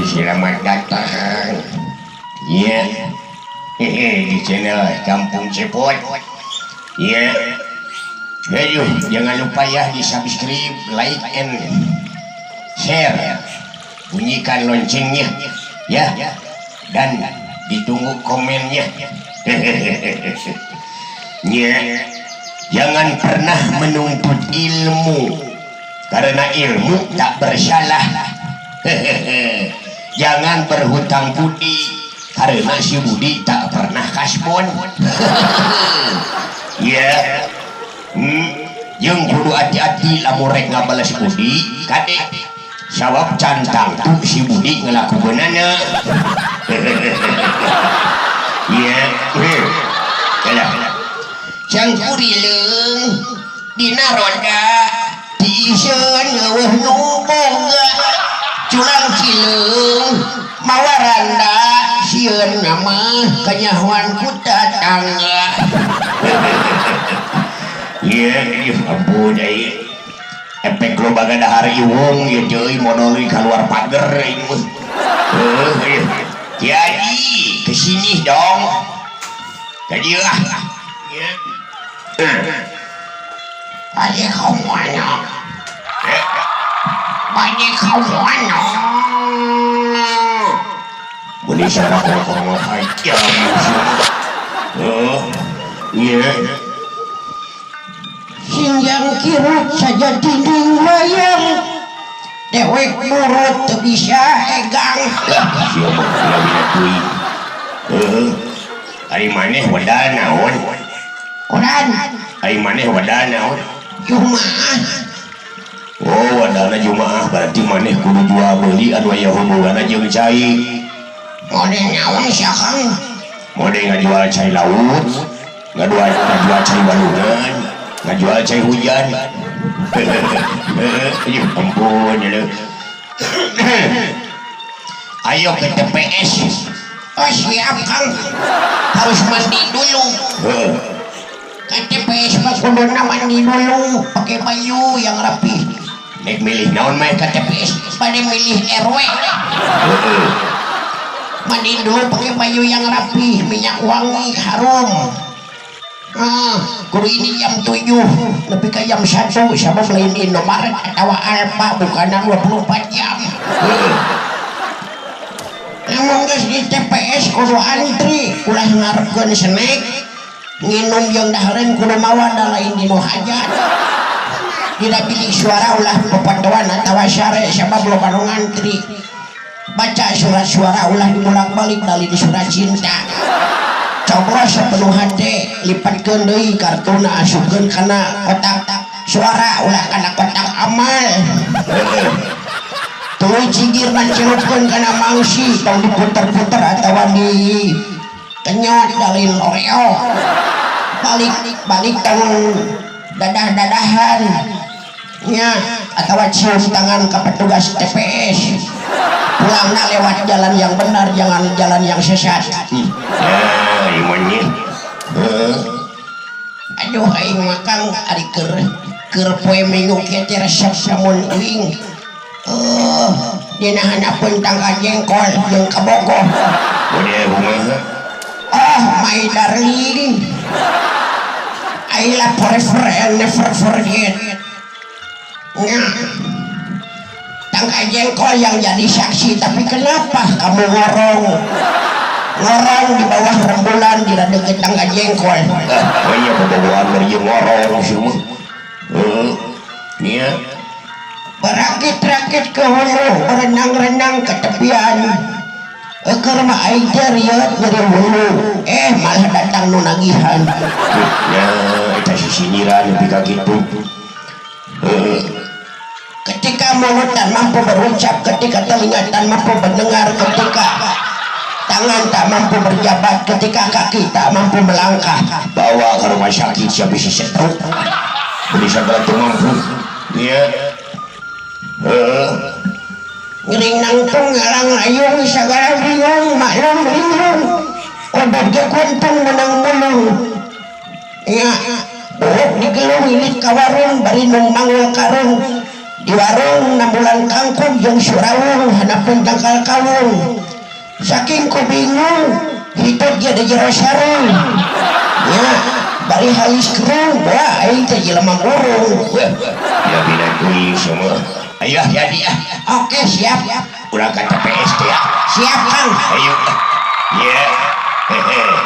Selamat datang ya, hehe, di channel Kampung Cepot ya. Ayo, jangan lupa ya di subscribe, like, and share, bunyikan loncengnya ya, dan ditunggu komennya. Ya, jangan pernah menuntut ilmu karena ilmu tak bersalah. Jangan berhutang budi karena si budi tak pernah kasbon ya. Jeung kudu hati-hati lamun rek ngabales budi, kade, sabab can tangtu si budi ngelakukeunana ya. Alah. Cangkurileung dina roda, tiiseun euweuh nu boga, culang cileung mawa randa, sieun mah kanyahoan ku tatangga. Iya, ih, ampun euy. Efek loba dahar iwung ieu teh modol keluar pagar ini mah. Heuh, ieu. Jadi, kesini dong. Jadi ah. Ya. Banyak kamuanya. Banyak kamuanya. Boleh suara korong aja. Oh, iya. Sinjang kirut saja dinding mayang, dewek murut teu bisa egang. Lah, sia mah lawina teuing. Heuh. Ari maneh wadal naon? Koran. Ari maneh wadal naon? Jumaah. Oh, wadalna Jumaah, berarti maneh kudu jual beli anu aya hubunganna jeung cai. Mode naon sia, Kang? Mode ngajual cai laut, ngajual cai walungan, ngajual cai hujan. Aduh, ampun ya. Ayo ke TPS. Oh, siap, Kang, harus mandi dulu. Heeh. Ke TPS mah kuduna mandi dulu pakai baju yang rapi. Nek milih naon mah Ke TPS pada milih RW. Heeh. Mandi dulu pakai baju yang rapi, minyak wangi harum. Ah, kudu ini jam 7 lebih ke jam 1, sama beliin Indomaret atau Alfa bukan 24 jam. Heeh. Emang geus di TPS kudu antri, ulah ngarepkeun snack, nginum jeung dahareun kudu mawa, da lain dinu hajat. Dina bilik suara ulah pepotoan atawa sare, sabab loba nu ngantri. Baca surat suara ulah dibolak-balik, dari di surat cinta. Coblos sepenuh hati, lipatkeun deui kartuna, asupkeun kana kotak suara, ulah kana kotak amal. Heeh. Tuluy cigirna celupkeun kana mangsi, tong diputer-puter atawa di kenyot dalin Oreo. Balik balik tong dadah-dadahan nya atau cium tangan ke petugas TPS. Pulangna lewat jalan yang benar, jangan jalan yang sesat. Ya, imannya. Heeh. Aduh, aing mah, Kang, ari keur keur poe Minggu kieu teh resep lamun uing dina handapeun tangkal jengkol jeung kabogoh. Mode kumaha? Oh my darling, I love forever and never forget. Nya. Tangkal jengkol yang jadi saksi, tapi kenapa kamu ngorong? Ngorong di bawah rembulan di deket tangkal jengkol. Ah, oh iya, bobogohan bari jeung ngorong sih mah. Heeh. Nya. Berakit-rakit ke hulu, berenang-renang ke tepian. Eukeur mah aing teh rieut nyeri hulu. Eh, malah datang nu nagihan. Ya, eta sisinyiran nepi ka kitu. Heeh. Ketika mulut tak mampu berucap, ketika telinga tak mampu mendengar, ketika tangan tak mampu berjabat, ketika kaki tak mampu melangkah. Bawa ke rumah sakit, siapa bisa stroke. Beli segala teu mampu. Iya. Heeh. Ngiring nangtung ngalang layung segala bingung maklum bingung. Obat ge kuntung menang mulung. Ya, buuk digelung ilit ka warung bari nu manggul karung. Di warung nambulan kangkung jeung surawung handapeun tangkal kawung. Saking ku bingung hitut ge di jero sarung. Nya bari halis kerung bae aing teh jelema murung. Wah, ya bina teuing semua. Ayo jadi ah. Oke, siap. Urang ka TPS teh ya. Siap, Kang. Ayo. Ya. Hehe.